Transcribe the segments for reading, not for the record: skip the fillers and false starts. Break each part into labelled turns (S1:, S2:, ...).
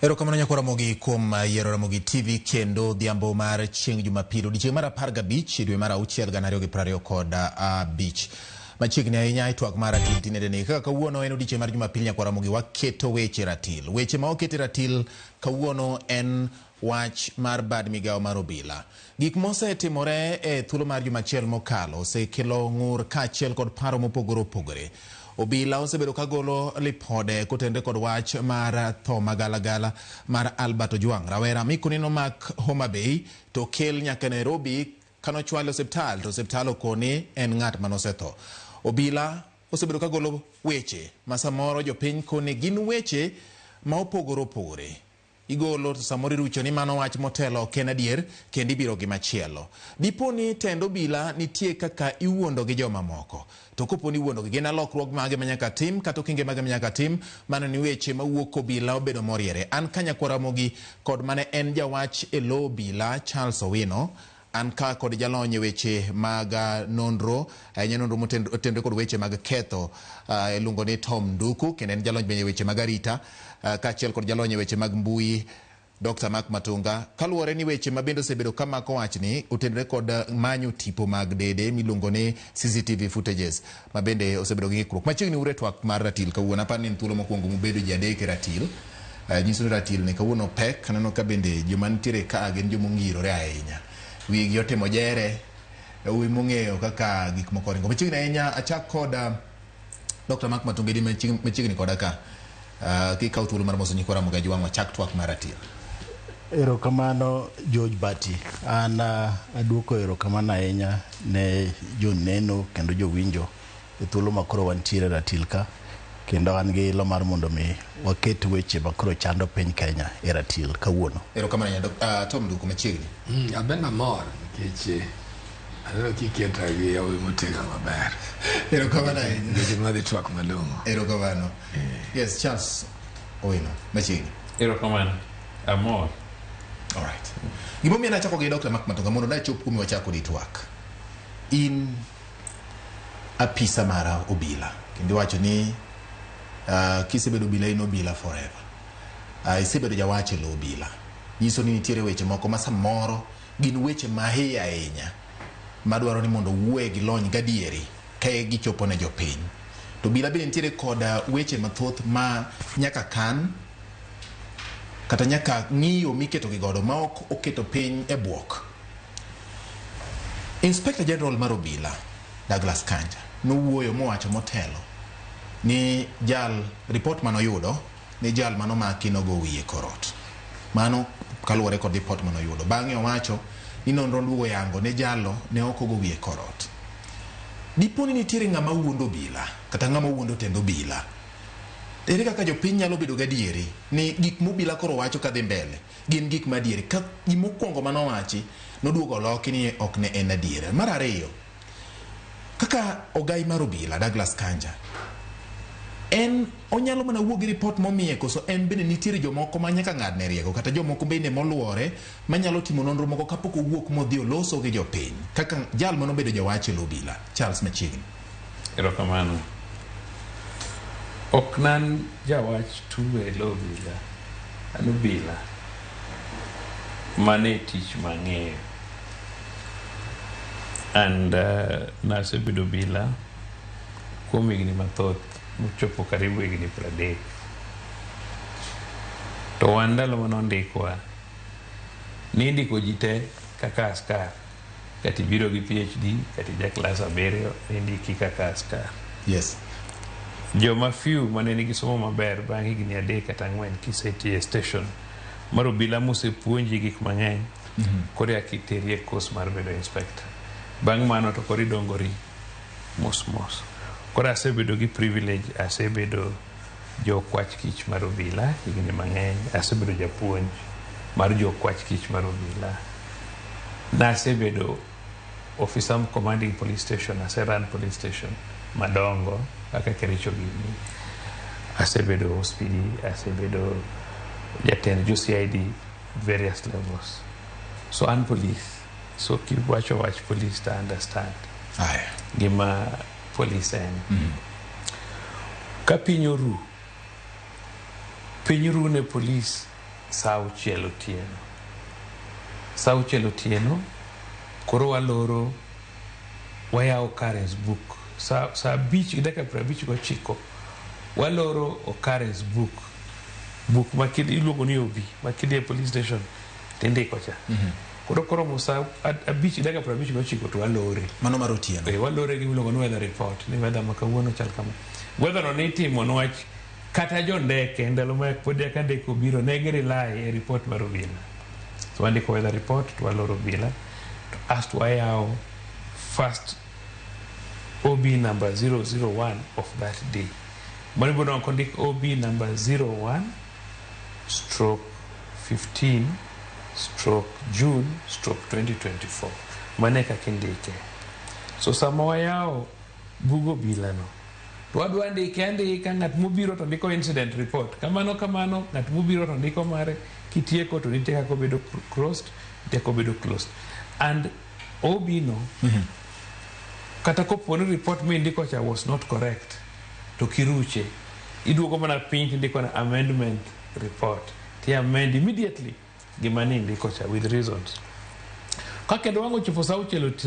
S1: Erokamano nyakwa Ramogi kuom yiero Ramogi TV kendo odhiambo mar chieng' Jumapil, odiechieng' mar 15 dwe mar 6 2025. Machiegni ahinya e twak mar ratil tinende ni kaka kawuono en odiechieng' mar Jumapil nyakwa Ramogi waketo weche ratil. Weche ma oket e ratil kawuono en wach mar bad migawo mar obila. Gik mosetimore e thuolo mar juma achiel mokalo osekelo ng'ur kaachiel kod paro mopogore opogore. Obila osebedo ka golo lipode kotenre kod wach mar tho magalagala mar Albert Ojwang, rawera mikoni nomak Homa Bay to okel nyaka Nairobi kanochwale osiptal to osiptal okoni en ng'at manosetho. Obila osebedo ka golo weche ma samoro jopiny koni gin weche ma opogore opogore. Igolo to samoro irucho ni mano wach motelo ok en adier kendo ibiro gi machielo. Dipo ni tend obila nitie kaka iwuondo gi jomamoko. To kopo ni iwuondo gi gin lokruok mage ma nyaka tim kata okenge mage ma nyaka tim mano ni weche mawuok obila obedo moriere. An ka nyakwa Ramogi kod mane en jawach e lo obila Charles Owino, an ka kod jalony e weche mag nonro, ahinya nonro motenore kod weche mag ketho, iluongo ni Tom Nduku, kendo en jalony bende e weche mag arita, kaachiel kod jalony e weche mag mbui Dr. Mark Matunga. Kaluwore ni weche ma bende osebedo ka mako wachni otenore kod manyo tipo mag dede miluongo ni CCTV footages ma bende osebedo gi ng'ikruok. Machiegni ure twak mar ratil kawuono, aparo ni en thuolo mokwongo mubedo ji adek e ratil. Nyiso ni ratil ni kawuono pek, aneno ka bende joma nitiere ka gin joma ongirore ahinya. Wigi otimo jere, uwi mong'eyo kaka gik moko ringo. Machiegni ahinya achak kod Dr. Mark Matunga idi machiegni koda ka. Kikawo thuolo mar moso nyikwa Ramogi Ajwang' wachak twak mar ratil.
S2: Erokamano George Bati. An aduoko erokamano ahinya ne joneno kendo jowinjo e thuolo ma koro wantiere ratil ka, kendo an gi ilo mar mondo mi waket weche ma koro chando piny Kenya e ratil kawuono.
S1: Erokamano ahinya Tom Nduku machiegni.
S3: Aben amor nikech aneno kiketa gi yawuoyi motegno maber.
S1: Erokamano ahinya.
S3: Nikech madhi twak malong'o.
S1: Erokamano. Yes, Charles Owino machiegni.
S4: Erokamano. Amor.
S1: All right. Gimomiyo nachako gi Dr. Mark Matunga mondo nachop kuom wachako kodi twak. In apisa mara obila kendo iwacho ni kisebedo obila in obila forever. Isebedo jawach e lo obila. Nyiso ni nitiere weche moko ma samoro gin weche ma iye ahinya madwaro ni mondo wuoye gi lony gadieri ka gichopo ne jopiny. To obila bende nitiere kod weche mathoth ma nyaka kan kata nyaka ng'iyo miketo gi godo ma ok oketo piny e buok. Inspector General mar obila Douglas Kanja nowuoyo mowacho motelo ni jal report manoyudo ni jal manomaki nogo wiye korot. Mano kaluwore kod report manoyudo. Bang'e owacho ni nonro duogo yango ni jalo ne ok ogo wiye korot. Dipo ni nitiere ng'ama wuondo obila kata ng'ama wuondo tend obila. Ere kaka jopiny nyalo bedo gadieri ni gik mobila koro wacho kadhi mbele gin gik madieri ka gimokwongo manowachi noduogo oloki ni ok ne en adier. Mar ariyo, kaka ogai mar obila Douglas Kanja, en onyalo mana wuok gi report momiye koso en bende nitiere jomoko ma nyaka ng'adne rieko kata jomoko bende moluore manyalo timo nonro moko kapok owuok modhi oloso gi jopiny kaka jal manobedo jawach e lo obila Charles machiegni.
S4: Erokamano. Ok nan jawach tu e lo obila. An obila. Mano e tich mang'eyo. And nasebedo obila kuom higni mathoth mochopo karibu higni 30. To wan ndalo manondikwa, nindiko ji te kaka askar. Kata ibiro gi PhD, kata ija klas 7, nindiki kaka askar.
S1: Yes.
S4: Joma few mane nigi somo maber bang' higni 3 kata 4 kisetiyo e station mar obila mosepuonji gik mang'eny, koro eka iteri e course mar bedo inspector. Bang' mano to koro idongori mos mos. Koro asebedo gi privilege, asebedo jokwach kich mar obila higni mang'eny, asebedo japuonj mar jokwach kich mar obila. Nasebedo officer commanding police station, aserun police station madongo kaka Kericho gini. Asebedo OCPD, asebedo jatend jo CID various levels. So an police. So kiwacho wach police to understand.
S1: Aya.
S4: Gima police en. Ka piny oru, piny ru ne police Sa 6 otieno. Sa 6 otieno koro waloro, wayawo occurrence book. Sa 5:59 waloro occurrence book. Book ma iluongo ni OB, ma kidhi e police station tindiko cha. Koro koromo sa 5:59 to walore.
S1: Mano mar otieno.
S4: Walore gi miluongo ni weather report, ni weather ma kawuono chal kama. Weather no nitimo niwach kata jo ndeke ndalo ma pod eka ndeke obiro ne gi rely e report mar obila. So wandiko weather report to waloro obila to asto wayawo first OB number 001 of that day. Mano ibiro nwang'o kondik OB number 01/15/June/2024. Mano e kaka indike. So sama wayawo bug obila no, to wadwa ndike andika, ng'at mobiro to ndiko incident report. Kamano kamano, ng'at mobiro to ndiko mare, kitieko to nitie kaka obedo crossed, nitie kaka obedo closed. And OB no, kata kopo ni report mindiko cha was not correct, to kiruche, iduogo mana piny tindiko na amendment report. Ti amend immediately gima ni indiko cha with reasons. Ka kendo wang' ochopo sa 6,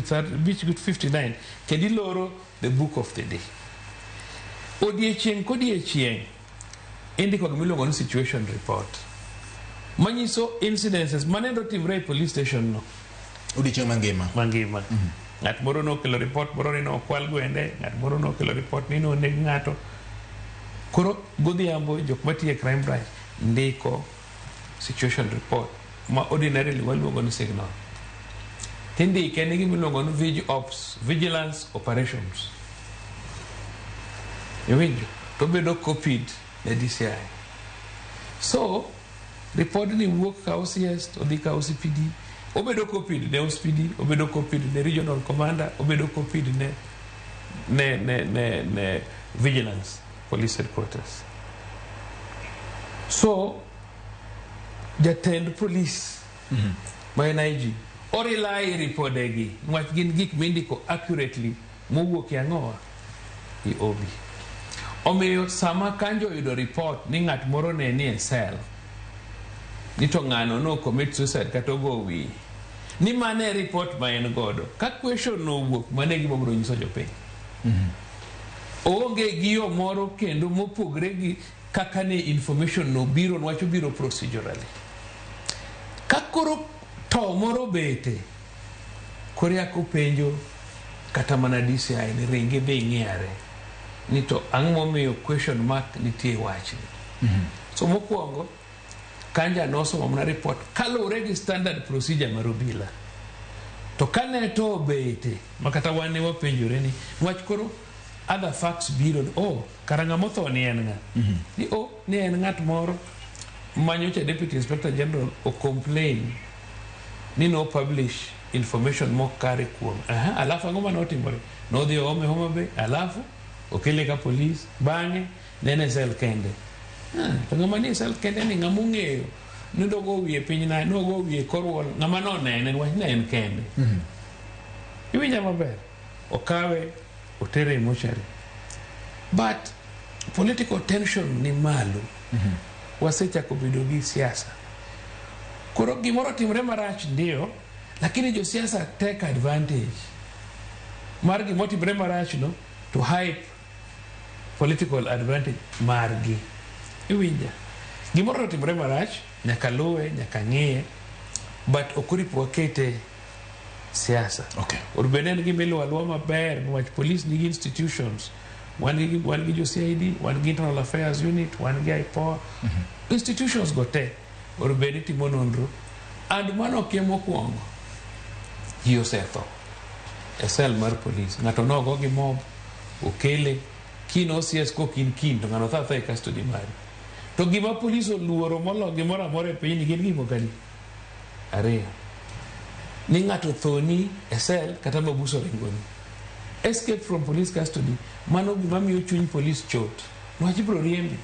S4: sa 5:59, kendo iloro the book of the day. Odiechieng' kodiechieng' indiko gima iluongo ni situation report, manyiso incidences manendo timre e police station no.
S1: Odiechieng' mangima.
S4: Mangima. Ng'at moro nokelo report moro ni nokwal gwende, ng'at moro nokelo report ni noneg ng'ato. Koro godhiambo jok matiyo e crime branch ndiko situation report ma ordinarily waluongo ni signal. Tindike ni gima iluongo ni Vig Ops, Vigilance Operations. Iwinjo? To obedo copied ne DCI. So, report ni wuok ka OCS to dhi ka OCPD, obedo copied ne OCPD, obedo copied ne Regional Commander, obedo copied ne Vigilance Police Headquarters. So, jatend police ma en IG orely ripodegi niwach gin gik mindiko accurately mowuok e ang'owa i OB. Omiyo sama kanjo oyudo report ni ng'at moro ne ni e cell, ni to ng'ano no commit suicide kata ogo wiye, ni mano e report ma en godo. Ka question nowuok, mano e gima obiro nyiso jopiny. Oonge gi yo moro kendo mopogre gi kaka ne information no biro, niwach obiro procedurally. Ka koro to moro bete, koro yako penjo kata mana DCI ni ringi dhi ng'iyare ni to ang'o momiyo question mark nitie e wachni. So mokwongo Kanja nosomo mana report kaluwore gi standard procedure mar obila. To kane to obete, ma kata wan ne wapenjore ni niwach koro other facts biro, oh, kara ng'ama otho ni en ng'a? Ni oh, ni en ng'at moro manyocha Deputy Inspector General o complain ni no publish information mok kare kuome. Aha, alafu ang'o mane otimore? Nodhi oome Homa Bay, alafu okele ka police, bang'e ne en e cell kende. To ng'ama nie cell kende ni ng'ama ong'eyo ni dogo wiye piny na, nogo wiye kor wall, ng'ama nonene niwach ne en kende. Iwinja maber? Okawe, otere e mochari. But political tension ni malo. Wasechako bedo gi siasa. Koro gimoro timre marach ndio, lakini josiasa take advantage mar gimotimre marach no to hype political advantage margi. Iwinja? Gimoro otimre marach, nyaka luwe, nyaka ng'iye, but ok oripo wakete siasa. Or bende en gima iluwo aluwa maber, niwach police nigi institutions. Wan gi jo CID, wan gi Internal Affairs Unit, wan gi IPOA. Institutions go te, or bende timo nonro. And mano ok e mokwongo. Ji osetho e cell mar police. Ng'ato nogo gi mob, okele, kin OCS kok in kin, to ng'ano tho atha e custody mari. To gima police oluoro molo gimoro amora e pinyni gin gik moko adi? Ariyo. Ni ng'ato thoni e cell kata mabus oringoni. Escape from police custody, mano gima miyo chuny police chot. Niwach ibiro riembi.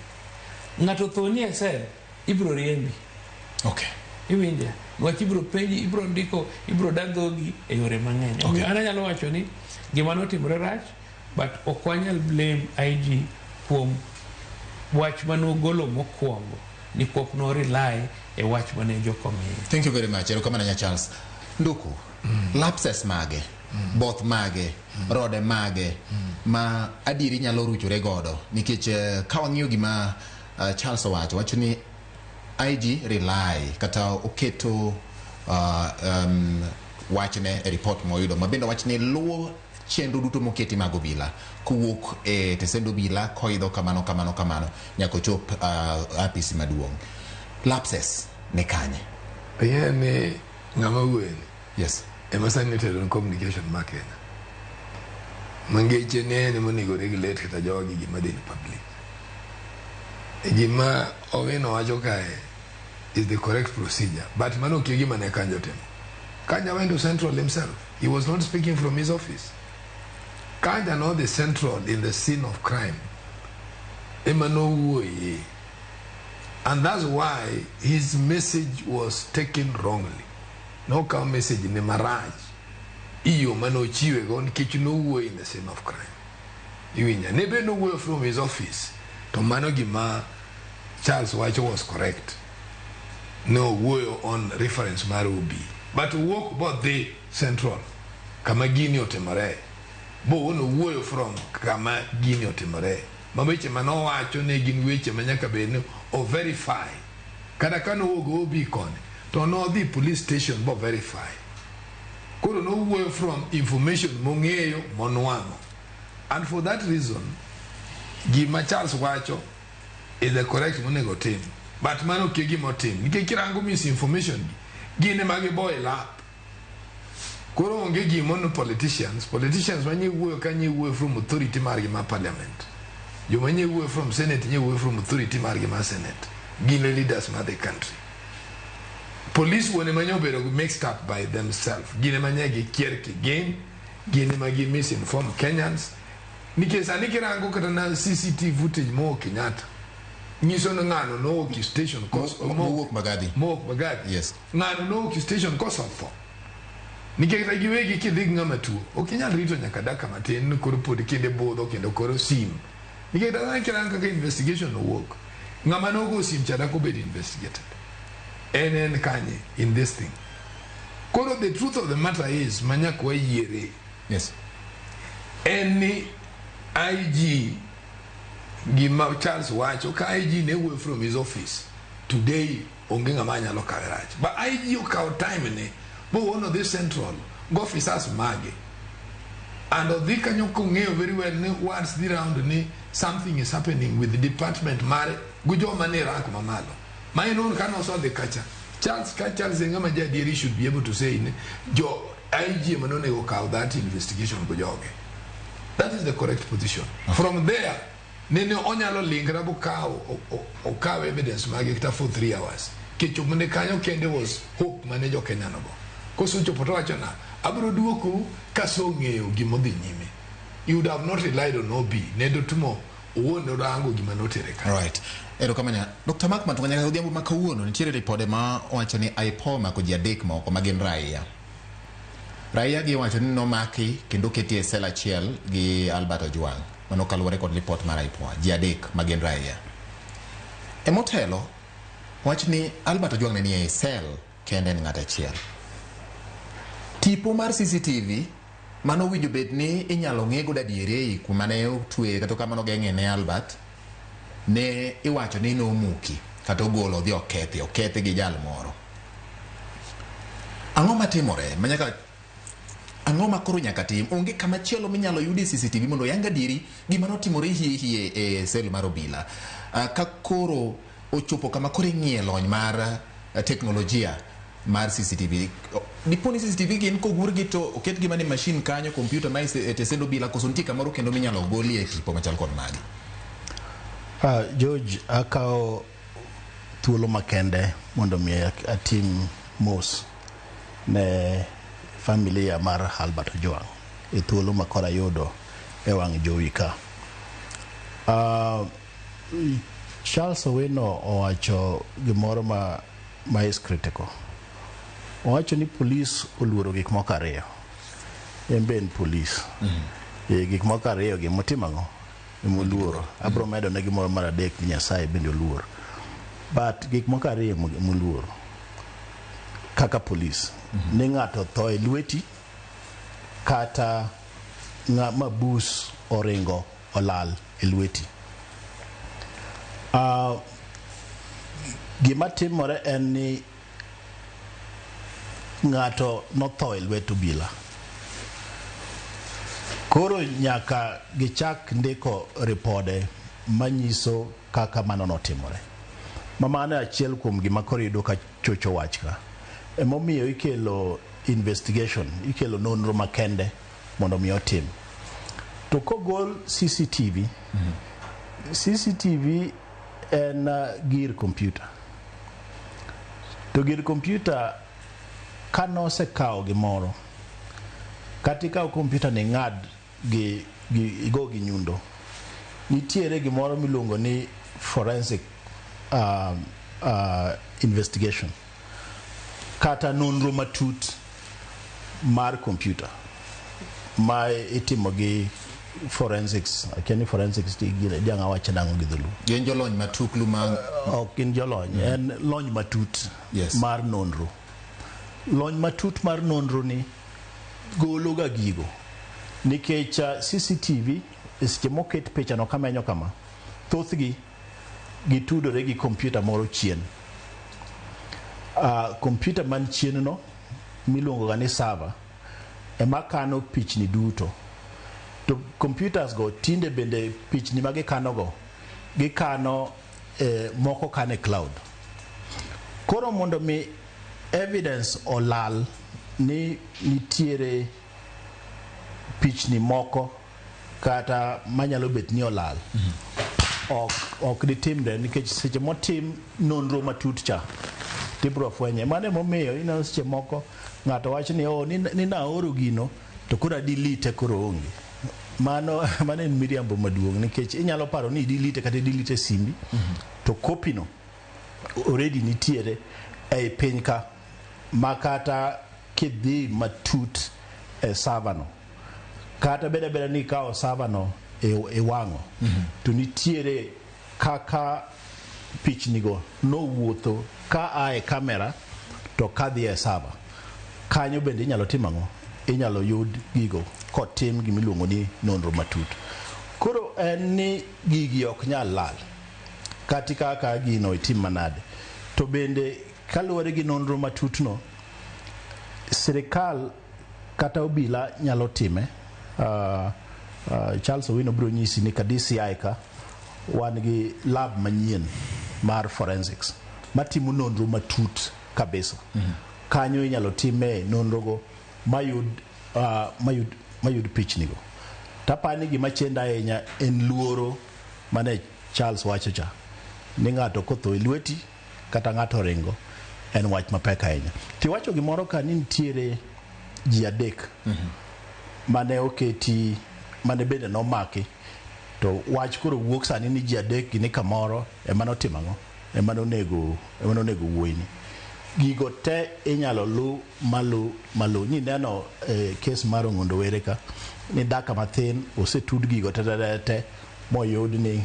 S4: Ng'ato thoni e cell, ibiro riembi. Iwinja? Niwach ibiro penji, ibiro ndiko, ibiro da dhogi e yore mang'eny. Omiyo an anyalo wacho ni gima notimore rach, but ok wanyal blame IG kuom wach manogolo mokwongo. Nikwop no rely e wach mane jok omiye.
S1: Thank you very much. Erokamano nya Charles. Nduku, lapses mage, both mage, rode mage, ma adieri nyalo ruchore godo. Nikech ka wang'iyo gima Charles owacho, wacho ni IG rely kata oketo wachne e report moyudo ma bende wach ni luwo chenro duto moketi mag obila kowuok e tesend obila koidho kamano kamano kamano nyaka ochop apisi maduong'. Lapses ni kanye?
S3: Ing'e ni ng'ama wuoyeni
S1: Yes.
S3: Ema sani otelo ne communication ma Kenya. Mangeche ne en ema onego regulate kata jogi gima dhi ne public. E gima Owino wacho kae is the correct procedure. But mano ok e gima ne Kanja otimo. Kanja went to Central himself. He was not speaking from his office. Kanja nodhi Central in the scene of crime. Ema nowuoye. And that's why his message was taken wrongly. Nokaw message ne marach. Iyo manochiwe go nikech nowuoyo in the scene of crime. Iwinja. Ne be nowuoyo from his office. To mano gima Charles wacho was correct. Nowuoyo on reference mar OB. But owuok bodhi Central. Kama gini otimore. Bo nowuoyo from kama gini otimore. Ma weche manowacho ne gin weche ma nyaka bed ni o verify. Kata ka nowuok OB koni, to nodhi police station bo verify. Koro nowuoyo from information mong'eyo monwang'o. And for that reason, gima Charles wacho is the correct monego tim. But mano ok e gima otim. Nikech kirango misinformation gi, gin ema gi boil up. Koro onge gimo politicians. Politicians ma nye wuoyo ka nye wuoyo from authority margi ma parliament. Joma nye wuoyo from senate nye wuoyo from authority margi ma senate. Gin e leaders mar the country. Police wuon ema nye obedo mixed up by themselves. Gin ema nye gikier kigin. Gin ema gi misinform Kenyans. Nikech sani kirango kata na CCTV footage mowuok Kenyatta. Nyiso ni ng'ano nowuok e station
S1: Mowuok Mbagathi.
S3: Mowuok Mbagathi.
S1: Yes.
S3: Ng'ano nowuok e station kosetho. Nikech kata giwegi kidhi gi ng'ama tuo, ok inyal rito nyaka dakika matin ni koro pod kinde budho kendo koro sim. Nikech kata kirango kaka investigation owuok, ng'ama nogo sim cha dak obed investigated. En kanye in this thing. Koro the truth of the matter is manyaka wayiere en ni IG gima Charles wacho ka IG ne wuoyo from his office today onge ng'ama nyalo kawe rach but IG okawo time ne bowuono dhi Central go officers mage and odhi kanyo kong'eyo very well ni words dhi round ni something is happening with the department mare go joma nie rank mamalo ma en on kane osodhi kacha Charles ka Charles en ng'ama jaadieri should be able to say ni jo IG ema nonego kaw that investigation go joge. That is the correct position. From there nene onyalo linkra bokaw okaw evidence mage kata for 3 hours kechopo ne kanyo kende was hope mane jo Kenya nogo kosechopo to wacho na abiro duokou kasong'eyo gimodhi nyime. You would have not relied on OB ne dotumo owuon norango gima notere kanyo.
S1: Right. Erokamano. Dr. Mark Matunga, nyaka odhiambo ma kawuono nitiere ripode ma wacho ni IPOA omako ji adek moko ma gin raia. Raia gi wacho ni nomaki kendo oketi e sel achiel gi Albert Ojwang. Mano kaluwore kod ripot mar IPOA. Ji adek ma gin raia. E motelo, wach ni Albert Ojwang ne nie sel kende en ng'at achiel. Tipo mar CCTV mano owinjo bed ni inyalo ng'e godo adieri ei kuma ne otwe kata kama nogeng'e ne Albert ne iwacho ni nomuki kata ogolo odhi okethi okethi gi jal moro. Ang'o matimore manyaka ang'o ma koro nyaka tim? Onge kama chielo minyalo yudie CCTV mondo oyang adieri gima notimore hie hie e sel mar obila. Ka koro ochopo kama koro ing'iye lony mar teknolojia mar CCTV. Dipo ni CCTV gin kogurgi to oketgi mana e machine kanyo, kompyuta ma e tesend obila, koso nitie kamoro kendo minyalo golie tipo machal kod magi?
S2: George, akawo thuolo makende mondo mi atim mos ne familia mar Albert Ojwang e thuolo ma koro ayudo e wang' jowi ka. Charles Owino owacho gimoro ma is critical. Owacho ni polis oluoro gik moko ariyo. En be en polis. E, gik moko ariyo gi motimo ang'o? Emoluoro. Abro medo ne gimoro mar adek ni Nyasaye bende oluor. But gik moko ariyo moluoro kaka polis ni ng'ato tho e lweti kata mabus oringo olal e lweti. Gima timore en ni ng'ato notho e lwet obila. Koro nyaka gichak ndiko ripode manyiso kaka mano notimore. Ma mano e achiel kuom gima koro iyudo ka chocho wach ka. Emomiyo ikelo investigation, ikelo nonro makende mondo mi otim. To kogol CCTV, CCTV en gir kompyuta. To gir kompyuta kanosekawo gimoro, kata ikaw kompyuta ni ng'ad gi igo gi nyundo, nitiere gimoro miluongo ni forensic investigation kata nonro matut mar kompyuta ma itimo gi forensics. Akia ni forensics diang' awache nang'o gi dholuo.
S1: Gin jolony matuklu ma
S2: Ok gin jolony, en lony matut mar nonro. Lony matut mar nonro ni golo ga gigo nikech CCTV e seche moket picha no kamenyo kama, thothgi gitudore gi kompyuta moro chien. Kompyuta man chien no miluongo ga ni server ema kano pichni duto. To computers go tinde bende pichni ma gikano go gikano moko kano e cloud. Koro mondo mi evidence olal ni nitiere pichni moko kata manyalo bet ni olal, ok ditimre nikech seche motim nonro matut cha tibro fwenye. Mano emomiyo ineno seche moko ng'ato wacho ni oh, ni naoro gino to koro adelete koro onge. Mano en miriambo maduong' nikech inyalo paro ni idelete kata idelete e simbi to copy no already nitiere ei piny ka ma kata kidhi matut e server no kata beda beda ni ikawo server no e wang'o to nitiere kaka pichnigo nowuotho ka a e kamera to kadhi e server kanyo bende inyalo timo ang'o? Inyalo yud gigo kotim gimiluongo ni nonro matut. Koro en ni gigi ok nyal lal kata kaka gino itim manade. To bende kaluwore gi nonro matut no, sirikal kata obila nyalo time. Charles Owino biro nyisi ni ka DCI ka wan gi lab manyien mar forensics matimo nonro matut kabisa. Kanyo inyalo time nonro go mayud pichnigo. Tapani gima chendo ahinya en luoro mane Charles wacho cha ni ng'ato kotho e lweti kata ng'ato oringo en wach mapek ahinya. Tiwacho gimoro ka ni nitiere ji adek mane oketi mane bende nomaki to wach koro wuok sani ni ji adek gi ni kamoro ema notimo ang'o, ema nonego wuoyini. Gigo te inyalo lu malu malu ni neno kes mar Ong'ondo Were ka ni daka mathin osetud gigo te te te te moyud ni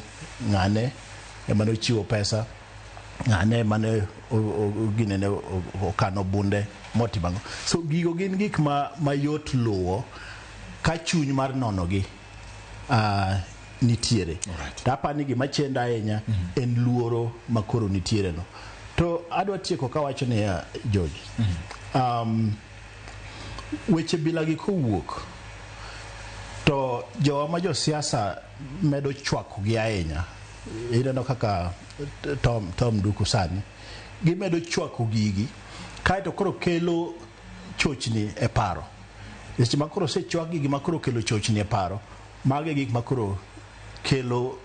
S2: ng'ane ema nochiwo pesa, ng'ane ema ne ginene okano bunde motimo ang'o. So gigo gin gik ma mayot luwo ka chuny mar nono gi nitiere. To apani ni gima chendo ahinya en luoro makoro nitiere no. To adwa tieko kawacho niya, George, weche bilagi kowuok to jowa ma josiasa medo chwako gi ahinya. Ineno kaka Tom Nduku sani gimedo chwako gigi kaeto koro kelo chochni e paro. Seche ma koro osechwak gigi ma koro kelo chochni e paro, mago e gik ma koro kelo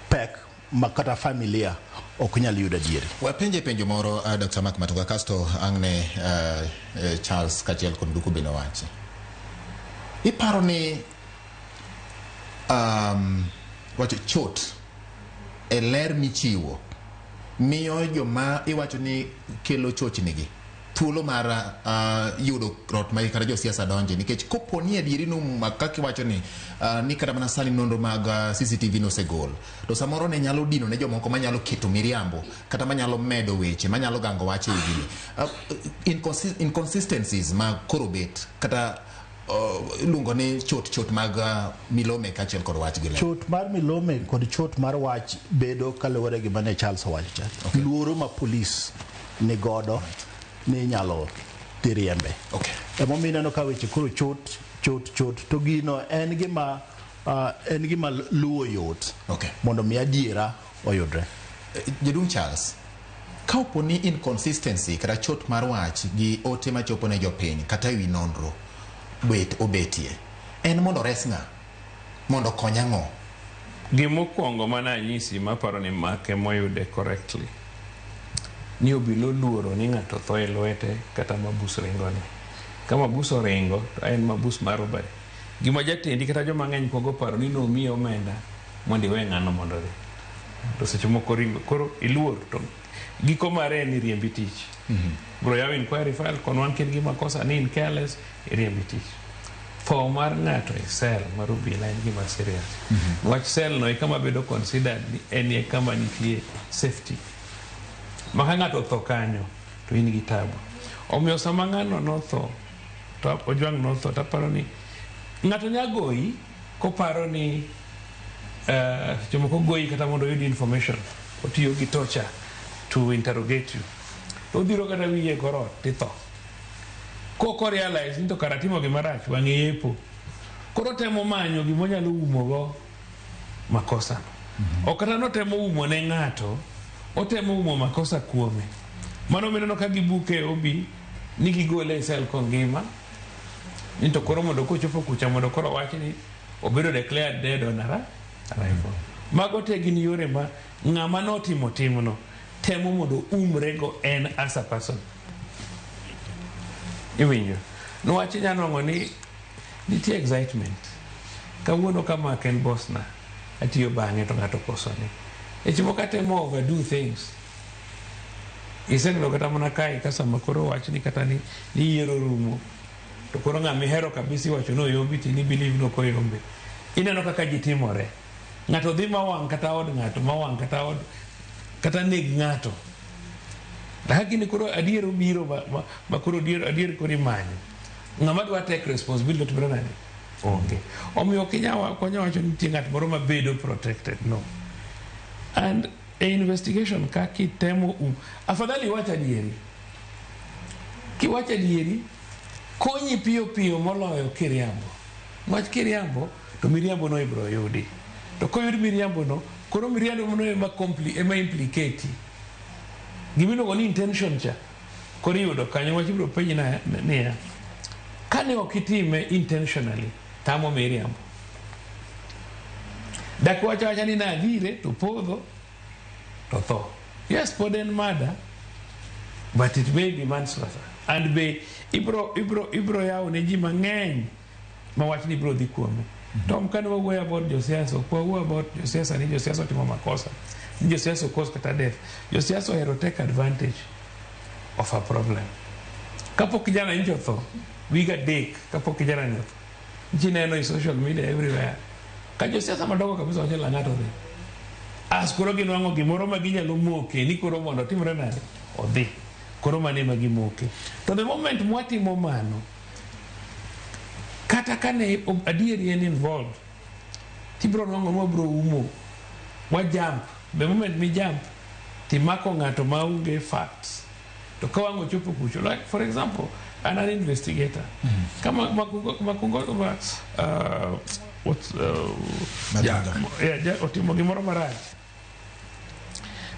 S2: pek ma kata familia ok nyal yudo adieri.
S1: Wapenje penjo moro Dr. Mark Matunga kasto ang'ne Charles kaachiel kod Nduku bende owachi. Iparo ni wacho chot e ler michiwo miyo joma iwacho ni kelo chochnigi Thuolo mar yudo rot ma kata josiasa donje nikech kopo ni adieri no kaka iwacho ni ni kata mana sani nonro mag CCTV nosegol to samoro ne nyalo dino ne jomoko manyalo keto miriambo kata manyalo medo weche manyalo gango wach e gini inconsistencies ma koro bet kata iluongo ni chot chot mag milome kaachiel kod wach gi ler.
S2: Chot mar milome kod chot mar wach bedo kaluwore gi mane Charles owacho cha. Okay. Luoro ma polis ni godo ni inyalo dhi riembe.
S1: Okay.
S2: Emomiyo ineno ka weche koro chot chot chot to gino en gima luwo yot.
S1: Okay.
S2: Mondo mi adiera oyudre.
S1: Jaduong' Charles, ka opo ni inconsistency kata chot mar wach gi ote machopo ne jopiny kata ewi nonro bet obetie, en mondo ores ng'a? Mondo okony ang'o?
S4: Gimokwongo mana anyisi maparo ni make moyude correctly ni obila oluoro ni ng'ato tho e lwete kata mabus ringone. Ka mabus oringo to en mabus mar robbery. Gima jatendi kata joma ng'eny kuongo paro ni nomiyi omenda mondo iwe ng'ano mondo odhi. To seche moko ringo koro iluor to giko mare en ni riembi tich. Bro yaw inquiry file konwang' kin gi makosa ni in careless iriembi tich. Tho mar ng'ato e cell mar obila en gima serious. Wach cell no e kama bedo considered ni en e kama nitie safety. Ma ka ng'ato otho kanyo to in gi tabu. Omiyo sama ng'ano notho to Ojwang' notho taparo ni ng'ato nya goyi koparo ni seche moko goyi kata mondo oyud information otiyo gi torture to interrogate you. To odhiro kata wiye e kor ot titho. Kok realize ni to kara timo gima rach wang'e yepo. Koro temo manyo gima onyalo umo go makosa no. Ok kata notemo umo ne ng'ato, otemo umo makosa kuome. Mano mineno ka gibuke obi ni gigole e cell kongima. Ni to koro mondo kochopo kucha mondo koro wach ni obedo declared dead on arrival. Mago te gin yore ma ng'ama notimo timno temo mondo umrego en as a person. Iwinjo? Niwach inya nwang'o ni nitie excitement. Kawuono kama en boss na, atiyo bang'e to ng'ato kosone. Seche moko atemo overdo things. Iseneno kata mana kae ka sama koro wachni kata ni yiero rumo to koro ng'ama ihero kabisa iwacho ni oyombi to in i believe ni ok oyombe. Ineno kaka ji timore. Ng'ato dhi mawang' kata od ng'ato mawang' kata od kata neg ng'ato. Lakini koro adier obiro ma koro adier koro imanyo. Ng'ama dwa take responsibility timore nade? Onge. Omiyo ok inyal wacho ni nitie ng'at moro mabedo protected. No. And e investigation ka kitemo afadhali iwach adieri. Kiwacho adieri, konyi piyo piyo moloyo kiriambo. Wach kiriambo to miriambo no ibiro yudi. To koyud miriambo no, koro miriambo no ema ema implicate. Gimiluongo ni intention cha koro iyudo kanyo wach ibiro penji niya kane ok itime intentionally tamo miriambo. Dak wacho awacha ni nadhire to podho to tho. Yes, pod en murder, but it may be manslaughter. And be ibro yawo ne ji mang'eny ma wachni ibro dhi kuome. Tom kane wawuoyo about josiasa, ok wawuoyo about josiasa ni josiasa otimo makosa, ni josiasa cause kata death. Josiasa ohero take advantage of a problem. Kapok kijana nyocha otho, wig 3 kapok kijana ni otho, ji neno e social media everywhere. Ka josiasa madongo kabisa wacho Lang'ato odhi. As koro ginwang'o gimoro ma ginyalo moke ni koro mondo otimre nade? Odhi. Koro mano ema gimoke. To the moment mwatimo mano, kata kane adieri en involved, tibiro nwang'o ni wabiro umo, wa jump. The moment mi jump, timako ng'ato maonge facts. To ka wang' ochopo kucho, like for example, an an investigator. Kama Makungo, ma, what's,
S1: Madhanga.
S4: Yeah, otimo gimoro marach.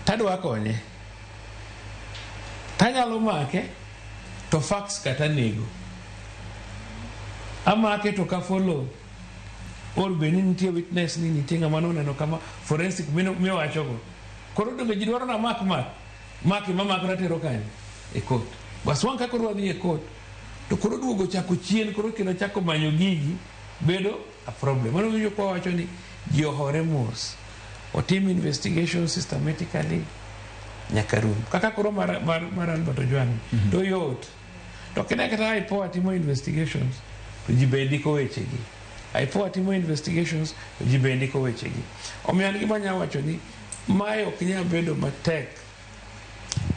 S4: Tadwa konye. Tanyalo make to facts kata nego. Amake to ka follow or be ni nitie witness ni nitie ng'ama noneno kama forensic miwachogo. Koro donge ji dwaro na mak mak maki ma mak ratero kanye e court. Bas wang' ka koro wadhi e court to koro duogo chako chien koro kendo chako manyo gigi bedo a problem. Mano winjo kwa wacho ni ji ohore mos. Otim investigation systematically. Nyaka rum. Kaka koro mar Albert Ojwang to yot. To kine kata IPOA timo investigations to ji be ndiko wechegi. IPOA timo investigations to ji be ndiko wechegi. Omiyo an gima anyalo wacho ni mae ok nyal bedo matek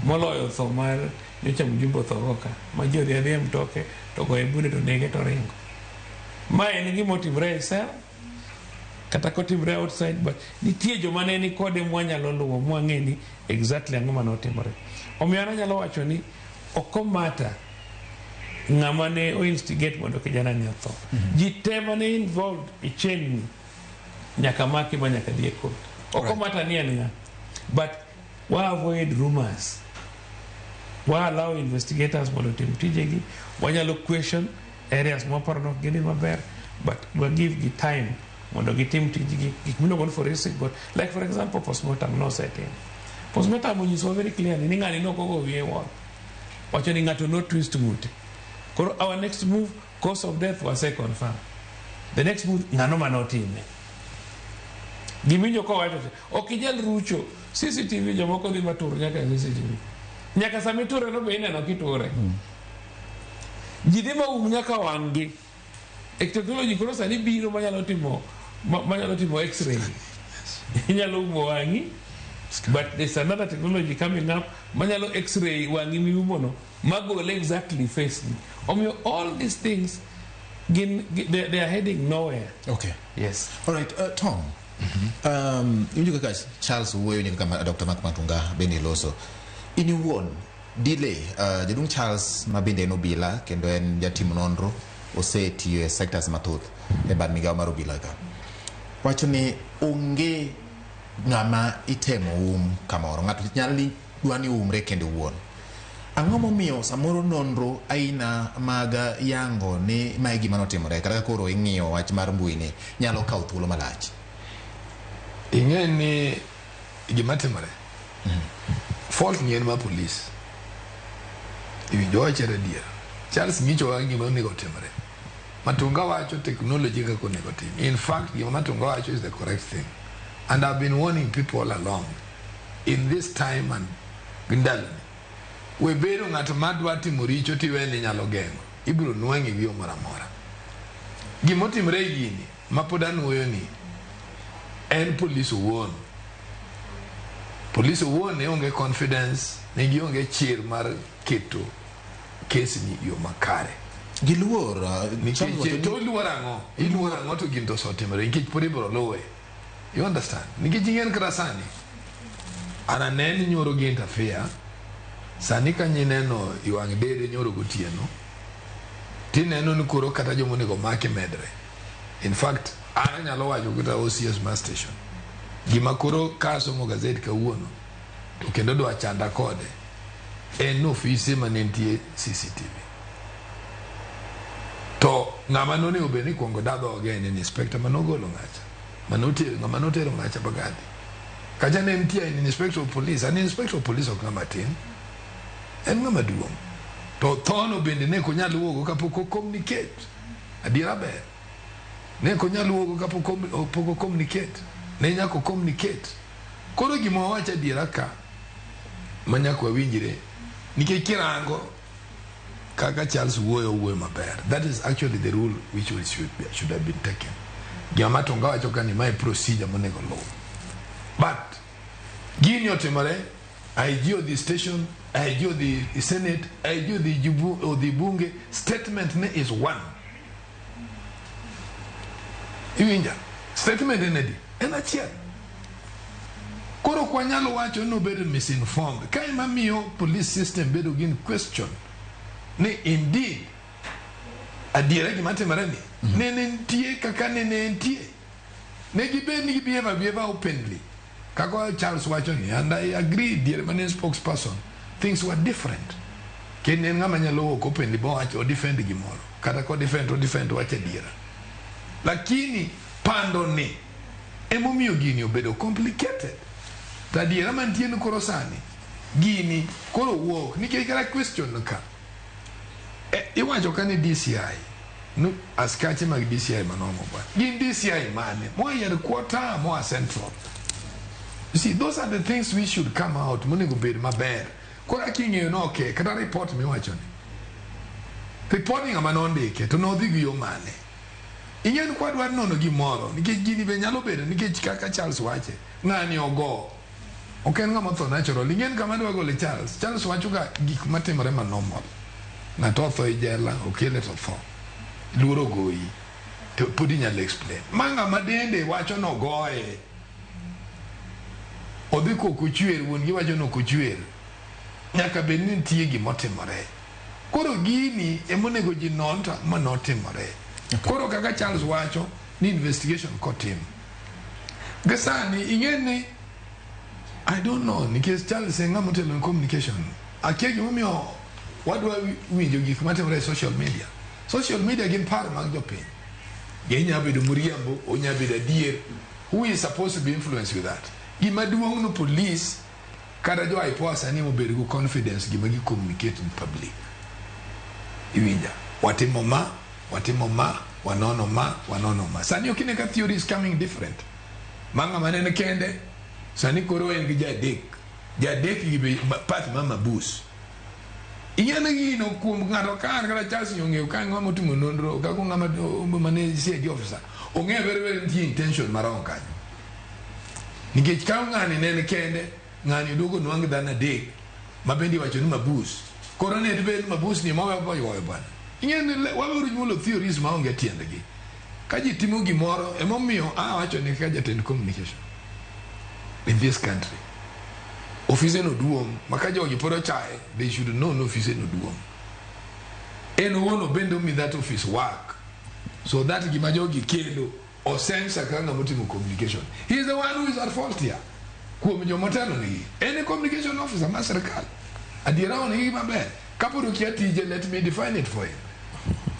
S4: moloyo tho mar nyocha mjumbe othogo ka ma ji odhi adhiya e mtoke to goye bunde to nege to ringo. Ma en gima otimre e cell kata kotimre outside, but nitie joma ne ni kode mwanyalo luwo mwang'e ni exactly ang'o mane otimore. Omiyo an anyalo wacho ni ok omata ng'ama ne o instigate mondo kijana ni otho. Ji te mane involved e chain ni nyaka maki ma nyaka dhi e court. Ok omata ni en ng'a. But wa avoid rumors. Wa allow investigators mondo otim tijegi. Wanyalo question areas mwaparo ni ok gidhi maber, but wa give gi time mondo gitim tijgi. Gik miluongo ni forensic got, like for example postmortem nosetim. Postmortem onyisowa very clearly ni ng'ani nok ogo wiye wall. Wacho ni ng'ato no twist ng'ute. Koro our next move, cause of death wase confirm. The next move, ng'ano manotime. Gimiwinjo kowacho cha, ok inyal rucho CCTV. Jomoko dhi matur nyaka CCTV. Nyaka sama iture no be ineno kiture. Ji dhi maum nyaka wang'gi. E technology koro sani biro manyalo timo x-ray. Inyalo umo wang'i, but there's another technology coming up manyalo x-ray wang'i miumo no magole exactly face ni. Omiyo all these things gin they are heading nowhere. Yes.
S1: All right, Tom. Iwinjo kaka Charles wuoyo, nyaka kama Dr. Mark Matunga bende loso. In iwuon, delay, jaduong' Charles ma bende en obila kendo en jatim nonro, osetiyo e sectors mathoth e bad migawo mar obila ka. Wacho ni onge ng'ama itemo um kamoro. Ng'ato nyalo ni dwa ni umre kende owuon. Ang'o momiyo samoro nonro aina mag yango ni mae gima notimore kata ka koro ing'iyo wach mar mbui ni nyalo kawo thuolo malach?
S3: Ing'e ni gima timore, fault ni en mar police. Iwinjo wachore adiera. Charles ng'ichowa gima onego otimre. Matunga wacho technology kaka onego tim. In fact, gima Matunga wacho is the correct thing, and I've been warning people all along in this time and ndaloni we bedo ng'at madwa timo richo tiwe ni nyalo geng'o ibiro nwang'i gi yo moro amora. Gimotimre e gini ma pod anuoyo ni en police owuon. Police owuon ne onge confidence, ne gionge chir mar keto case ni yo makare.
S1: Giluor Charles wacho
S3: Nikech
S1: ni
S3: to iluor ang'o? Iluor ang'o to gini to osetimore? Nikech pod ibiro luwe. You understand? Nikech ing'en kata sani an aneni nyoro gi interfere sani ka nyineno i wang' dede nyoro gotieno tineno ni koro kata joma onego maki medre. In fact, an anyalo wacho kata OCS mar station gima koro kasomo gazet kawuono to kendo dwa chanda kode en ni ofise mane nitie CCTV to ng'ama nonego bed ni kuongo da dhoge en inspector manogolo ng'acha manotero ng'ama notero ng'acha Bagadi kacha. Ne nitie an inspector of police. An inspector of police ok ng'ama tin, en ng'ama duong'. To thono bende ne ok onyal wuogo kapok o communicate. Adiera ber ne ok onyal wuogo kapok pok o communicate. Ne nyaka o communicate. Koro gima wawacho adiera ka ma nyaka wawinjre, nikech kirango kaka Charles wuoyo, wuoyo maber. That is actually the rule which we should have been taken. Gima Matunga wacho ka ni mae procedure monego luw, but gini otimore, IG odhi station, IG odhi senate, IG odhi odhi bunge, statement ne is one. Iwinja? Statement en adi? En achiel. Koro ok wanyalo wacho ni obedo misinformed. Ka ema miyo police system bedo gi question ni indeed adiera gima timore ni nene nitie kaka nene entie, ne gibed ni gibehave abehave openly kaka Charles wacho ni, and I agree. Diere mane en spokesperson, things were different kendo en ng'ama nyalo wuok openly bowacho o defend gimoro kata ko defend o defend wach adiera, lakini pando ni emomiyo gini obedo complicated. To adiera mantie ni koro sani gini koro wuok nikech kata question ka iwacho ka ni DCI no, askache mag DCI manomo bwana gin DCI mane moa headquarter, moa central? You see, those are the things we should come out monego bed maber. Koro king'eyo no okay, kata report miwacho ni. Report ni ng'ama nondike to nodhi gi yo mane? Ing'e ni kwadwa nono gimoro nikech gini be nyalo bedo nikech kaka Charles wache ng'ani ogo ok en ng'ama otho natural. Ing'e ni kama adwa gole Charles. Charles wacho ga gik matimore ma normal. Ng'ato otho e jela, okele to tho. Luoro ogoyi. To pod inyalo explain. Ma ng'ama dende wacho nogoye. Odhi kok ochwer, wuon gi wacho ni ok ochwer. Nyaka bed ni nitie gimotimore. Koro gini emonego ji non to ang'o manotimore. Koro kaka Charles wacho ni investigation kotim. Gi sani ing'e ni I don't know nikech Charles en ng'ama otelo ne communication. Akia gimomiyo wadwa winjo gik matimore e social media. Social media gin paro mag jopiny. Ginya bedo moriambo, onya bedo adier. Who is supposed to be influenced with that? Gima duong' no police kata jo IPOA sani mobedo go confidence gima gi communicate in public. Iwinja? Watimo ma, watimo ma, wanono ma, wanono ma. Sani ok ine ka theory is coming different. Ma ng'ama ne en kende, sani koro en gi jadek. Jadek gi be part ma mabus. Ing'e ni gino kuom ng'ato ka an kata Charles ong'eyo ka ng'ama otimo nonro kaka ng'ama mane CID officer ong'eyo very well nitie intention marong kanyo. Nikech ka ng'ani ne en kende, ng'ani oduogo nwang' dhano adek ma bende iwacho ni mabus. Koro ne bed mabus ni mowe boyuoyo bwana. Ing'e ni waweuru nyuolo theories maonge tiendgi. Ka ji timo gimoro, emomiyo awacho ni kaka jatend communication in this country, ofise no duong' ma ka jogi pod ochaye, they should know ni ofise no duong'. En owuon bende omi that office work so that gima jogi kelo osensa kaka ng'ama otimo communication. He is the one who is at fault here. Kuom jomotelo nigi. En e communication officer mar sirkal. Adiera onigi maber. Kapod okia tije, let me define it for him.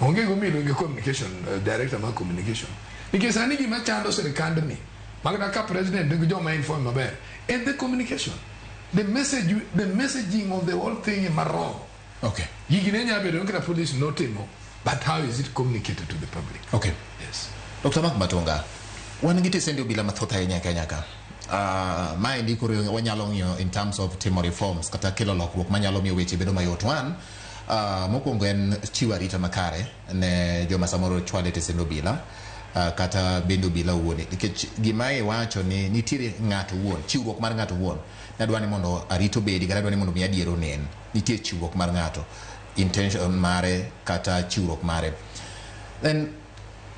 S3: Onge gomiyo iluonge communication, director mar communication. Nikech sani gima chando sirkandni, makata ka president nigi joma inform maber, en the communication. The message, the messaging of the whole thing ema wrong. Gigi ne nyalo bedo ni kata police notimo, but how is it communicated to the public? Yes.
S1: Dr. Mark Matunga, wan gi tesende obila mathoth ahinya e Kenya ka. Maendi koro wanyalo ng'iyo in terms of timo reforms kata kelo lokruok manyalo miyo weche bedo mayot. One, mokwongo en chiwo arita makare ne joma samoro chwale tesend obila kata bende obila owuon. Nikech gima iwacho ni nitiere ng'ato owuon, chiwruok mar ng'ato owuon. Nadwa ni mondo arita obedi kata adwa ni mondo mi adiera onen. Nitie chiwruok mar ng'ato, intention mare kata chiwruok mare. Then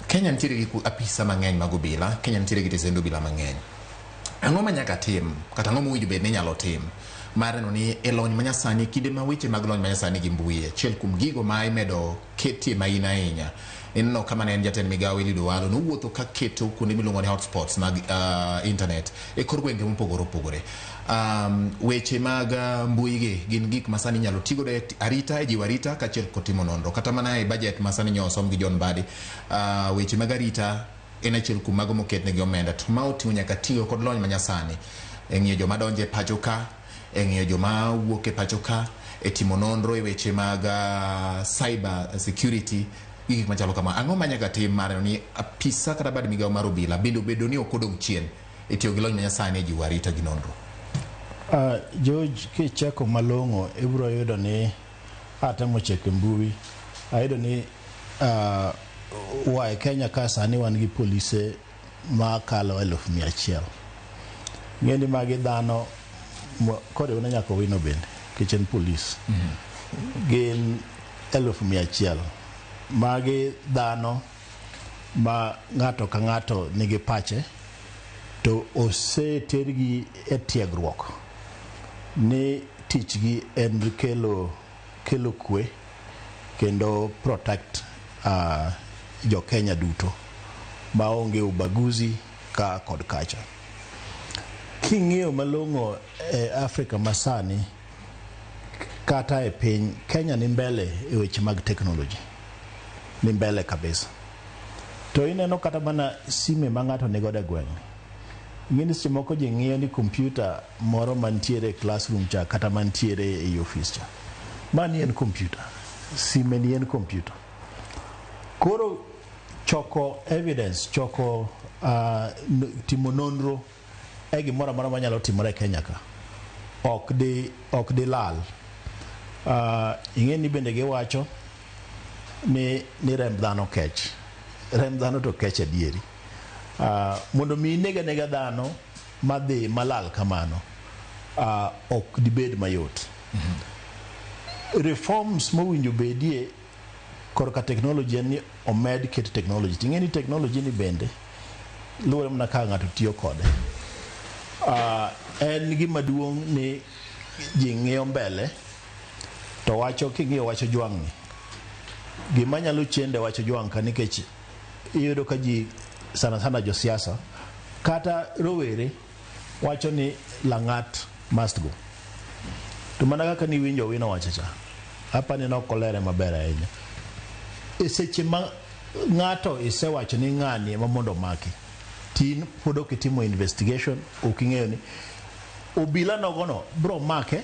S1: Kenya nitiere gi apisa mang'eny mag obila, Kenya nitiere gi tesend obila mang'eny. Ang'o ma nyaka tim kata ang'o mowinjo bed ni inyalo tim mar neno ni e lony manyasani kinde ma weche mag lony manyasani gi mbui achiel kuom gigo ma imedo ketie maina ahinya ineno kama ne en jatend migawo Eliud Owalo nowuotho ka keto kuonde miluongo ni hotspots mag internet e kor gwenge mopogore opogore. Weche mag mbui gi gin gik ma sani inyalo tigodo e arita e jiwo arita kaachiel kod timo nonro kata mana e budget ma sani nyo osom gi John Mbadi weche mag arita en achiel kuom mago moketnegi omenda to ma oting'o nyaka tiyo kod lony manyasani e ng'iyo joma donjo e pacho ka e ng'iyo joma wuok e pacho ka e timo nonro e weche mag cyber security gi gik machalo kama. Ang'o ma nyaka tim mar neno ni apisa kata bad migawo mar obila bende obedo ni ok odong' chien e tiyo gi lony manyasani e jiwo arita gi nonro?
S2: George, kicheko malong'o ibiro yudo ni atemo cheko e mbui ayudo ni wa e Kenya ka sani wan gi polise makalo 100,000. Ng'e ni magi dhano koriwne nyaka Owino bende nikech en polis. Gin 100,000. Magi dhano ma ng'ato ka ng'ato nigi pache to osetergi e tiegruok ni tichgi en kelo kwe kendo protect jo Kenya duto maonge ubaguzi ka kod kacha. King'iyo malong'o e Afrika masani kata e piny Kenya ni mbele e weche mag technology, ni mbele kabisa. To ineno kata mana sime ma ng'ato nigodo e gweng'. Ing'e ni seche moko ji ng'iyo ni kompyuta moro mantiere e classroom cha kata mantiere ei ofis cha. Mani en kompyuta, sime ni en kompyuta. Koro choko evidence, choko timo nonro e gimoro amora manyalo timore e Kenya ka ok di lal. Ing'e ni bende giwacho ni remb dhano kech. Remb dhano to kech adieri. Mondo mi ineg anega dhano madhi malal kamano, ok dibed mayot. Reforms mowinjo bedie korka technology en ni omed ket technology. Ting'e ni technology ni bende luwore mana kaka ng'ato tiyo kode. En gima duong' ni ji ng'iyo mbele to wacho king'iyo wach Ojwang' ni gima nyalo chende wach Ojwang' ka nikech iyudo ka ji sana sana josiasa kata rowere wacho ni Lang'at must go. To mana kaka niwinjo Owino wacho cha, apani ne ok olere maber ahinya. E seche ma ng'ato isewacho ni ng'ani ema mondo omaki, tin pod ok itimo investigation, ok ing'eyo ni obila nogono bro make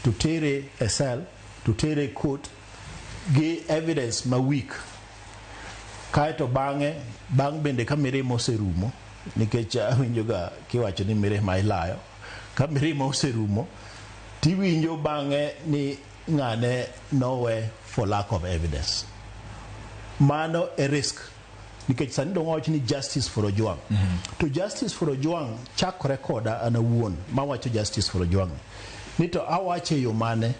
S2: to tere e cell to tere e court gi evidence ma weak. Kaeto bang'e, bang' bende ka mirima oserumo, nikech awinjo ga kiwacho ni mirima ilayo, ka mirima oserumo, tiwinjo bang'e ni ng'ane nowe for lack of evidence. Mano e risk. Nikech sani dong wawach ni justice for Ojwang. To justice for Ojwang chakore koda an awuon mawacho justice for Ojwang. Ni to awache e yo mane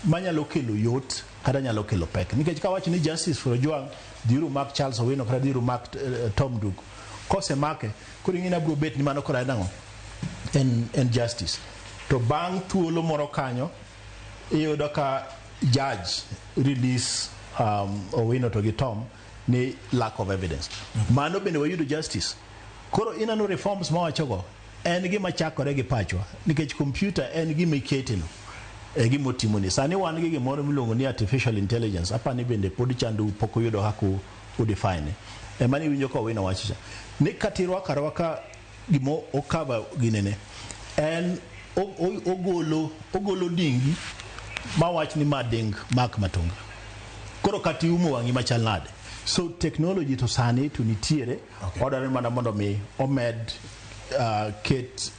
S2: manyalo kelo yot kata nyalo kelo pek. Nikech kawacho ni justice for Ojwang, dhiuru mak Charles Owino kata dhiuru mak Tom Duke. Kosemake, koro ing'e ni abiro bet ni mano koro en ang'o? En justice. To bang' thuolo moro kanyo, iyudo ka judge release Owino to gi Tom ni lack of evidence. Mano bende wayudo justice. Koro ineno reforms mawachogo en gima chakore gi pachwa nikech computer en gima iketeno e gima otimoni. Sani wan gi gimoro miluongo ni artificial intelligence, apani bende pod chandou pok uyudo kaka u define. Ema ni iwinjo ka Owino wacho cha. Ni kata irwako arwaka gima okava ginene, en ogolo dingi mawach ni ma ding Mark Matonga. Koro kata iumo wang'i machal nade. So technology to sani to nitiere, odwaro mana mondo mi omed ket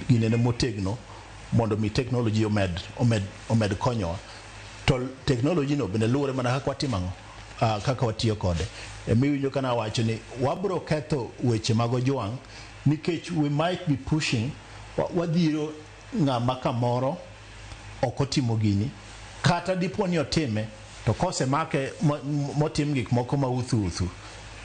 S2: ginene motegno mondo mi technology omed konyowa. To technology no bende luwore mana kaka watimo ang'o? Kaka watiyo kode. Emiwinjo kana wacho ni wabro ketho weche mag Ojwang' nikech we might be pushing wadhiro ng'ama kamoro ok otimo gini kata dipo ni otime to kosemake motim gik moko ma uthu uthu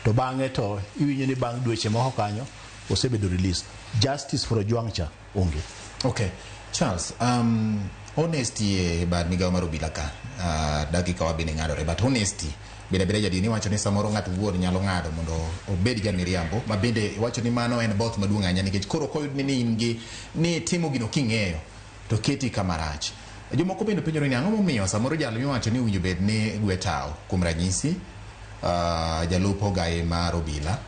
S2: to bang'e to iwinjo ni bang' dweche moko kanyo osebedo release. Justice for Ojwang' cha onge.
S1: Okay. Charles, honesty e bad migawo mar obila ka, dakika wa bende ng'adore, but honesty bende abeda jadier iwacho ni samoro ng'ato wuon nyalo ng'ado mondo obed jamiriambo, ma bende iwacho ni mano en both maduong' ahinya nikech koro koyud ni in gi ni timo gino king'eyo to keti kama rach. Jomoko bende penjore ni ang'o momiyo samoro jal miwacho ni owinjo bed ni gwe tawo, kuom ranyisi, jalup ogaye mar obila,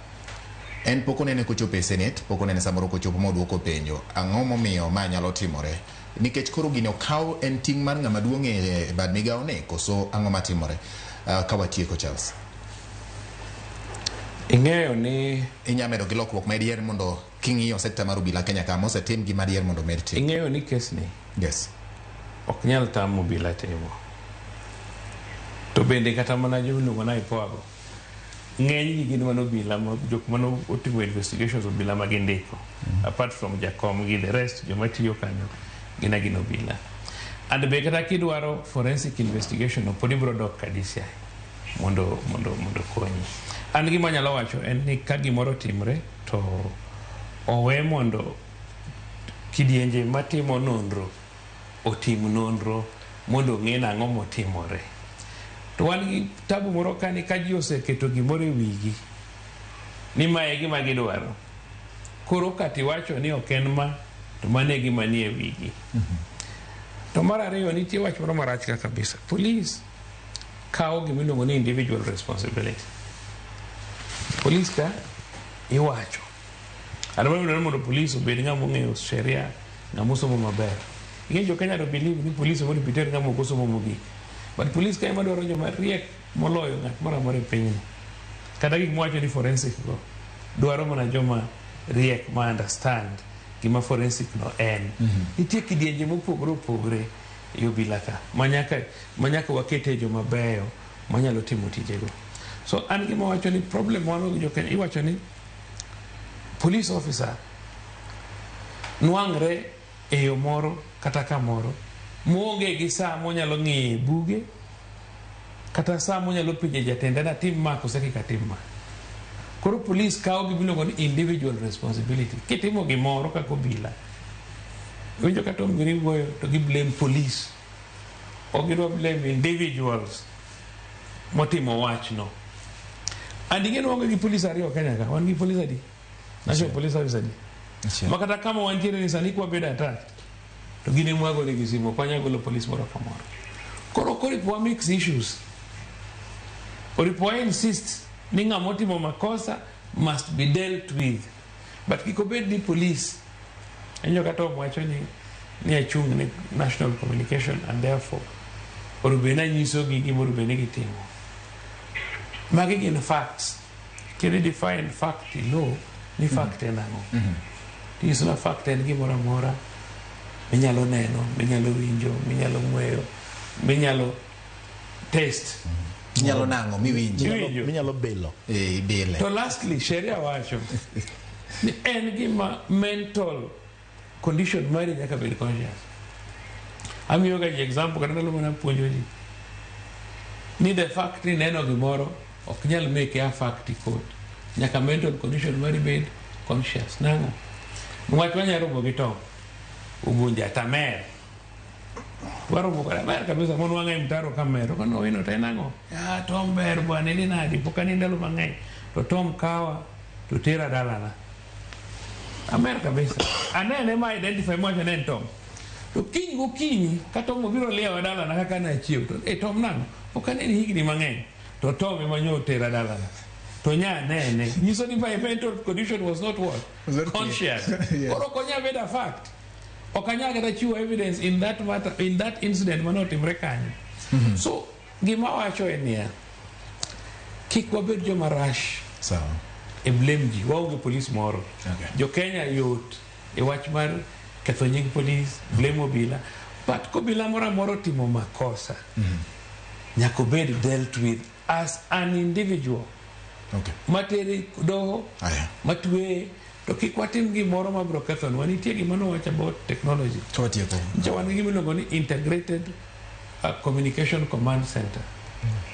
S1: en pok onene kochopo e Senate, pok onene samoro kochopo moduoko penjo, ang'o momiyo ma nyalo timore? Nikech koro gini okaw en ting' mar ng'ama duong' e bad migawo ni, koso ang'o matimore? Ka watieko Charles.
S4: Ing'eyo ni
S1: inya medo gi lokruok ma diher mondo king'iyo sekta mar obila Kenya ka mosetim gima diher mondo omed tim.
S4: Ing'eyo ni kes ni
S1: Yes.
S4: ok nyal tamo obila timo. To bende kata mana joma iluongo ni IPOA go, ng'eny gi gin mana obila ma jok mane otimo investigations obila ma gindiko. Apart from jakom gi the rest joma tiyo kanyo gin agina obila. And be kata kidwaro forensic investigation no pod ibiro dok ka DCI mondo konyi. An gima anyalo wacho en ni ka gimoro otimre to owe mondo kidienje matimo nonro otim nonro mondo ong'e nang'o motimore. To wan gi tabu moro ka ni ka ji oseketo gimoro e wigi ni mae e gima gidwaro. Koro kata iwacho ni ok en ma to mano e gima nie wigi. To mar ariyo nitie wach moro marach ka kabisa. Police kawo gima iluongo ni individual responsibility. Police ka iwacho. Adwaro ni mondo police obed ng'ama ong'eyo sheria, ng'ama osomo maber. Ing'e jo Kenya to believe ni police mondo biter ng'ama ok osomo mogik. But police ka ema dwaro joma riek moloyo ng'at moro amora e pinyni. Kata gik mwacho ni forensic go dwaro mana joma riek ma understand gima forensic no en. Nitie kidienje mopogore opogore e obila ka manyaka wakete joma beyo manyalo timo tijego. So an gima wacho ni problem wan gi jo Kenya, iwacho ni police officer nwang're e yo moro kata kamoro moonge gi saa monyalo ng'iye buge kata saa monyalo penje jatende na tim ma kose kik atim ma. Koro police kawo gimiluongo ni individual responsibility. Kitimo gimoro kaka obila, winjo kata Tom wuoyo to gi blame police, ok gidwa blame individuals motimo wachno. And ing'e ni waonge gi police ariyo Kenya ka, wan gi police adi? National Police Service adi?
S1: Achiel.
S4: Ma kata kama wantiere ni sani kwabedo attacked to gin ema wagone gi simu, ok wanyal golo police moro kamoro. Koro oripo wa mix issues, oripo wa insist ni ng'ama otimo makosa must be dealt with, but kik obed ni police enyo kata wacho ni achung' ne national communication and therefore onego bed ni anyisogi gima onego bed ni gitimo. Magi gin facts. Kendo define fact in law ni fact en ang'o? Tinyiso na fact en gimoro amora minyalo neno, minyalo winjo, minyalo ng'weyo, minyalo taste.
S1: Inyalo nang'o miwinji.
S4: Iwinjo.
S2: Minyalo bilo.
S1: Eh, ibile.
S4: To lastly, sheria wacho ni en gima mental condition mari nyaka bed conscious. Amiyo ga ji example kata ndalo mana puonjo ji ni the fact ni neno gimoro ok nyal make a fact e court. Nyaka mental condition mari bed conscious. Nang'o? Niwach wanya romo gi Tom Ugunja tamer. Waromo kode mer kabisa mon wang'e mtaro ka mer. Kono Owino to en ang'o? Ah, Tom ber bwana, ini nadi? Pok ani ndalo mang'eny. To Tom kawa to tera dalana. Amer kabisa. Anene ma identify mawacho ne en Tom. To kiny gokinyi ka Tom obiro liewa dalana kaka nachiew to e Tom nang'o? Pok aneni higni mang'eny. To Tom ema nyo otera dalana. To nya nene. Nyiso ni my mental condition was not what?
S1: Was not clear.
S4: Conscious.
S1: Yes.
S4: Koro ok onyal bedo a fact. Ok anyal kata chiwo evidence in that matter, in that incident manotimre kanyo. So gima wacho en niya, kik wabed joma rush
S1: Sawa.
S4: e blame ji. Waonge police moro.
S1: Okay.
S4: Jo Kenya yot e wach mar ketho nying police, blame obila. But kobila moro amora otimo makosa, nyaka obed dealt with as an individual. Matere doho,
S1: Aya.
S4: matweye, to kik watim gimoro mabiro kethonwa. Nitie gima nowacho about technology.
S1: To watieko.
S4: Nyicha wan gi gima iluongo ni integrated communication command center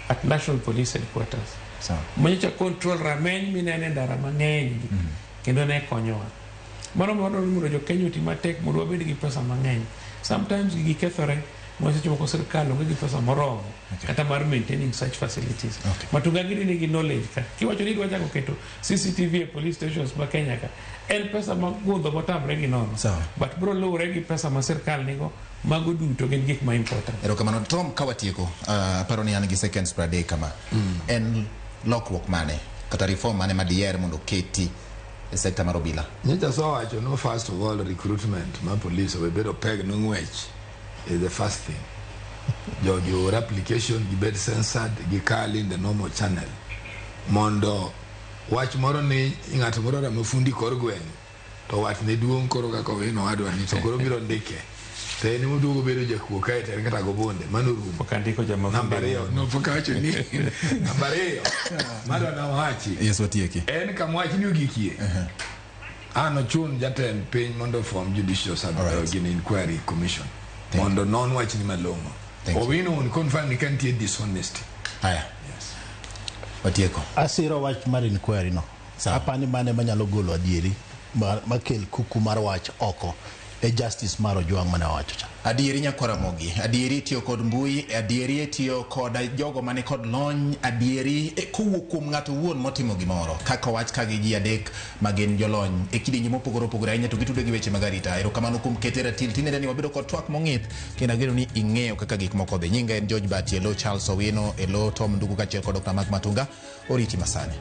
S4: at National Police Headquarters.
S1: Sawa.
S4: Manyocha control rameny minene e ndara mang'eny gi, kendo ne konyowa. Mano wadwaro ni mondo jo Kenya oti matek mondo wabed gi pesa mang'eny. Sometimes gigi kethore ma seche moko sirkal onge gi pesa moromo kata mar maintaining such facilities. Matunga gini nigi knowledge ka. Kiwacho ni idwa chako keto CCTV e police stations ma Kenya ka, en pesa magundho motamre gi nono.
S1: Sawa.
S4: But bro luwore gi pesa ma sirkal nigo, mago duto gin gik ma important.
S1: Erokamano Tom, ka watieko, aparo ni an gi seconds 30 kama. En lokruok mane kata reform mane madiher mondo oketi e sekta mar obila?
S3: Nyocha asewacho no, first of all, recruitment mar police owe bedo peg no ng'wech is the first thing. Jogi oor application, gibed censored, gikal in the normal channel mondo wach moro ni ng'ato moro ramo fundi kor gweng' to watne duong' koro kaka Owino owadwa ni to koro biro ndike to en emoduogo bedo jakuo kae to en kata gobonde mano rumo.
S4: Pok andiko jama
S3: Namba ariyo no pok awacho ni namba ariyo madwa nawachi
S1: Yes, watieki.
S3: en kama wachni ogikie an ochun jatend piny mondo form judicial sub gini inquiry commission mondo non wachni malong'o.
S1: Thank you.
S3: Owino on confirm ni ka nitie dishonesty.
S1: Haya. Watieko.
S2: Asiro wach mar inquiry no.
S1: Sawa.
S2: Apani mane manyalo golo adieri makel kuku mar wach oko e justice mar Ojwang' mane owacho cha.
S1: Adieri nyakwaramogi, adieri tiyo kod mbui, adieri tiyo kod jogo mane kod lony, adieri kowuok kuom ng'ato owuon motimo gimoro kaka wach ka gi ji adek ma gin jolony e kidienje mopogore opogore ahinya to gitudo gi weche mag arita. Erokamano kuom kete ratil tinende ni wabedo kod twak mong'ith kendo ageno ni ing'eyo kaka gik moko dhi. Nyinga en George Bati, elo Charles Owino, elo Tom Ndugu kaachiel kod Dr. Mark Matunga. Oriti masani.